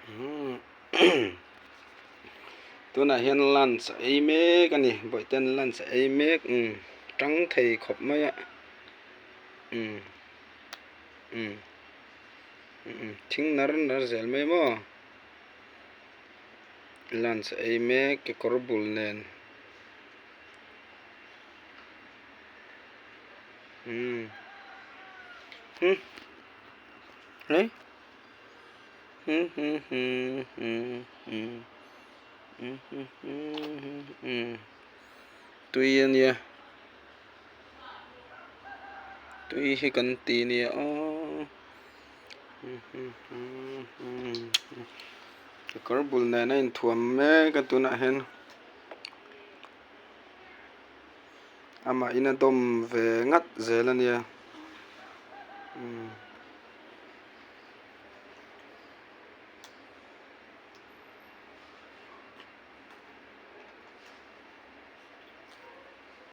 ອືມ ໂຕນະເຫັນລານສະເອເມກ ອັນນີ້ ບອຍເຕັນລານສະເອເມກ ອືມ ຕຣັງໄທຂອບໄມ້ອະ ອືມ ອືມ ອືມ ທິງນາຣນາເຊລເມມໍ ລານສະເອເມກ ກະກອລບຸລແນນ ອືມ ຫຶ ເຮີຍ ຕຸຍອັນເນຍ ຕຸຍເຮກັນຕີເນຍ ອໍ ກະກອລບຸລແນນ ນາຍທວມແມກະຕຸນະເຫັນ ອາມາອິນະດົມເວງັດເຊລະເນຍ ອືມ